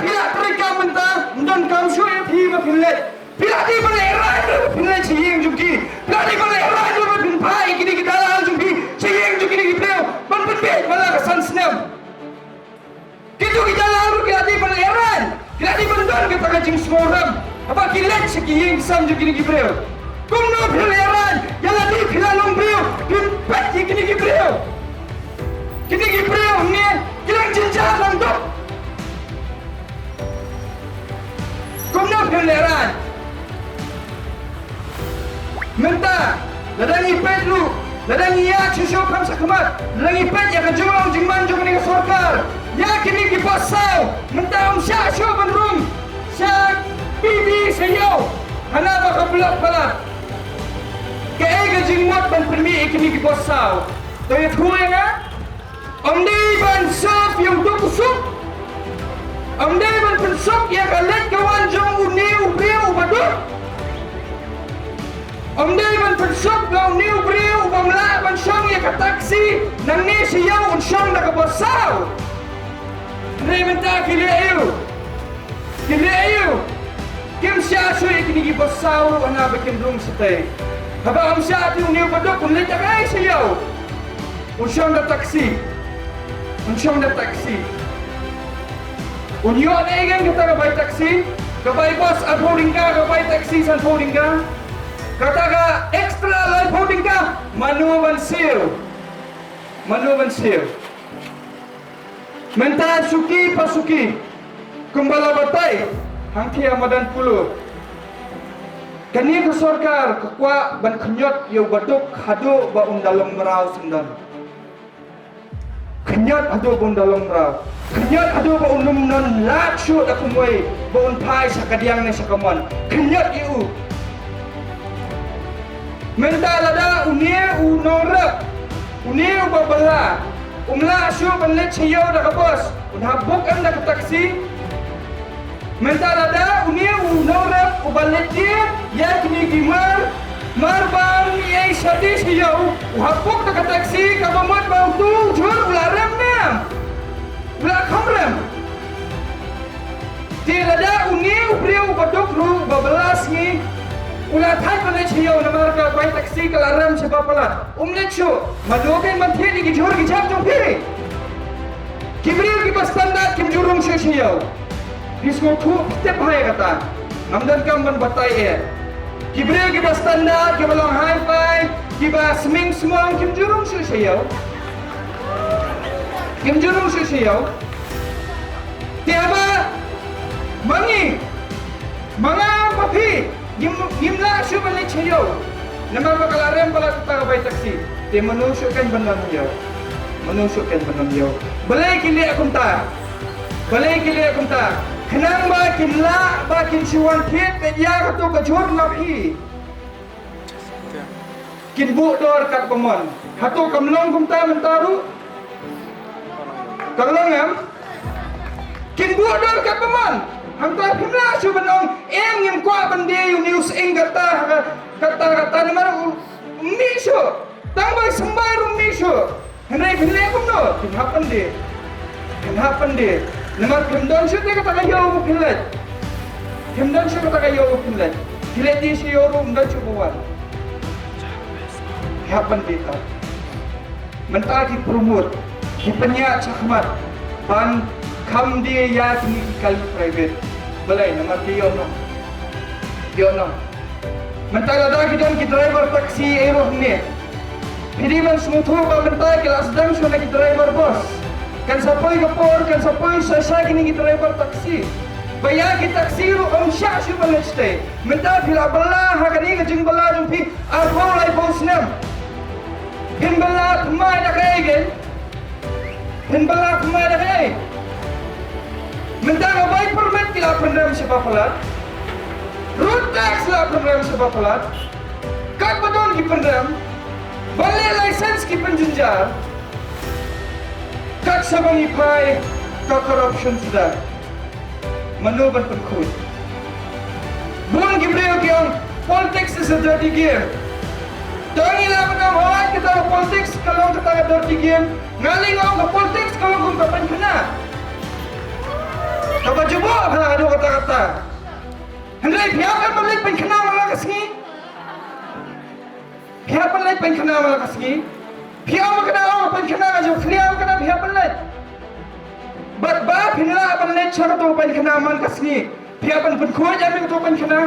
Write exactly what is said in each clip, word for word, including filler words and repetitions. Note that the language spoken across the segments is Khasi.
Phi la trei kam mynta, ym don kam shuh ïa phi ba phin leit. Phi la dei ban lehraiñ ruh ba phin leit sha ïing jong ki. Phi la dei ban lehraiñ ruh ba phin phah ïa kine ki dalal jong phi sha ïing jong kine ki briew ban pynbeit man la ka san snem. Kito ki dalal ruh ki la dei ban lehraiñ, ki la dei ban don kata ka jingsngewrem haba ki leit sha ki ïing ki sem jong kine ki briew. Kumno phi lehraiñ ïa lade phi la long briew, phi peit ïa kine ki briew. Kine ki briew hangne ki long jynjar langdok. Kumno phi lehraiñ? Mynta lada ngi peit ruh, lada ngi ïaid shuh shuh kham shakhmat, lada ngi peit ïa ka jinglong jingman jong kane ka sorkar, ïa kine ki bos saw mynta ym shah shuh ban rung sha P B sha ïew, hana ba ka block palat. Kaei ka jingmut ban pynmih ïa kine ki bos saw? To ïathuh ïa nga. Ym dei ban serve ïa u duk u suk. Ym dei ban pynsuk ïa ka leit ka wan jong une u briew uba duk. Ym dei ban pynsuk ïa une u briew uba ym lah ban shong ïa ka taxi nangne sha ïew, un shong da ka bos saw. Hynrei mynta ki leh aïu? Ki leh aïu? Kim shah shuh ïa kine ki bos saw ruh hana ba kin rung shatei. Haba ym shah te une uba duk un leit da kaei sha ïew? Un shong da taxi. Un shong da taxi. Un ïoh na ei kata ka bai taxi? Ka bai bos arphew tyngka, ka bai taxi sanphew tyngka. Kata ka extra laiphew tyngka, mano ban siew? Mano ban siew? Mynta suki pa suki, kumba la batai hangthie ha madan Polo, kane ka sorkar ka kwah ban khynñiot ïa u baduk haduh ba un da long mraw syndon. Khynñiot haduh ba un da long mraw. Khynñiot haduh ba un ym don lad shuh da kumwei ba un phai sha kadiang ne sha kamon. Khynñiot ïa u. Mynta lada une u nongrep, une uba bylla, um lah shuh ban leit sha ïew da ka bos, un hap book em da ka taxi? Mynta lada une u nongrep uba leit die ïa kine ki mar, mar ban ïa shadien sha ïew, u hap book da ka taxi, kaba mut ba uto u jhur u la rem ne em? U la kham rem. Te lada une u briew uba duk ruh uba bylla sngi u la thait ban leit sha ïew namar ka bai taxi ka la rem shabar palat, um leit shuh. Mano kan ban thied ïa ki jhur ki jhep jong phi? Ki briew kiba standard kim ju rung shuh sha ïew. Phi sngewthuh, phi tip hi ïa kata. Ngam donkam ban batai eh. Ki briew kiba standard, kiba long hi-fi, kiba smiñ smong kim ju rung shuh sha ïew. Kim ju rung shuh sha ïew. Te haba ma ngi, ma nga ma phi, ngim, ngim lah shuh ban leit sha ïew namar ba ka la rem palat kata ka bai taxi. Te mano shuh kan ban wan ïew? Mano shuh kan ban wan ïew? Balei ki leh kumta? Balei ki leh kumta? Khnang ba kin lah ba kin shu wan thied beit ïa kato ka jhur na phi. Kin buh dor katba mon. Hato kam long kumta mynta ruh? Kam long em? Kin buh dor katba mon. Hangta phim lah shuh ban ong, em, ngim kwah ban die ïa une u sying kata, kata, kata namar um mih shuh. Tang bai symbai ruh um mih shuh. Hynrei phin leh kumno? Phin hap ban die. Phin hap ban die. Namar phim don shuh te kata ka ïew ba phin leit. Phim don shuh kata ka ïew ba phin leit. Phi leit die sha ïew ruh ym don shuh ba wan. Phi hap ban die ta. Mynta ki promote, ki pynïaid shakhmat ban kham die ïa kine ki kali private. Balei? Namar ki ïoh nong. Ki ïoh nong. Mynta lada ki don ki driver taxi ei ruh hangne, phi dei ban sngewthuh ba mynta ki la sdang shuh na ki driver bus. Kan sa poi ka por, kan sa poi sa sha kine ki driver taxi. Ba ïa ki taxi ruh ym shah shuh ban leit shatei. Mynta phi la bylla ha kane ka jingbylla jong phi arphew laiphew snem. Phin bylla thymmai da kaei kein? Phin bylla thymmai da kaei? Mynta ka bai permit ki la pynrem shabar palat. Road tax la pynrem shabar palat. Katba don ki pynrem. Ban leh license ki pynjynjar. Kat shaba ngi phai ka corruption suda. Mano ban pynkhuid? Bun ki briew ki ong, politics is a dirty game. To ngi lah ban ong, hooid, kata ka politics ka long kata ka dirty game. Nga lei nga ong ka politics ka long kum ka pynkhana. Kaba jubok ha ka dei kata kata. Hynrei phi hap ban leit pynkhana man la ka sngi. Phi hap ban leit pynkhana man la ka sngi. Phi ong ka dei ong pynkhana ka jong phi ong ka dei phi hap ban leit. Bad ba phin lah ban leit sha kato pynkhana man ka sngi. Phi hap ban pynkhuid ïa kato pynkhana.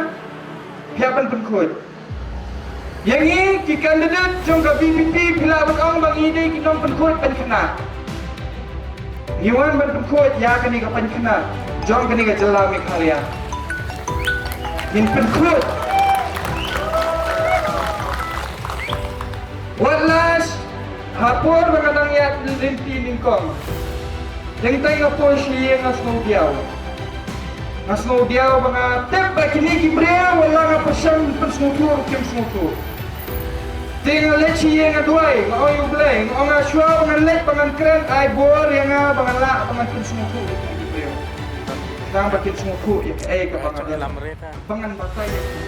Phi hap ban pynkhuid. Ïa ngi ki candidate jong ka V P P phi lah ban ong ba ngi dei ki nongpynkhuid pynkhana. Ngi wan ban pynkhuid ïa kane ka pynkhana jong kane ka jylla Meghalaya. Ngin pynkhuid. Wat la ha por ba nga dang ïaid lynti nyngkong. Teng teng nga poi sha ïing nga sngewdiaw. Nga sngewdiaw ba nga tip ba kine ki briew wat la nga pyrshang pynsngewthuh ruh kim sngewthuh. Te nga leit sha ïing nga duwai, nga ong ïa U Blei, nga ong nga shuwa ba ngan leit ba ngan kren ai bor ïa nga ba ngan lah ba ngan pynsngewthuh ïa kine ki briew. Khnang ba kin sngewthuh ïa kaei kaba nga don. Ba ngan batai ïa ki.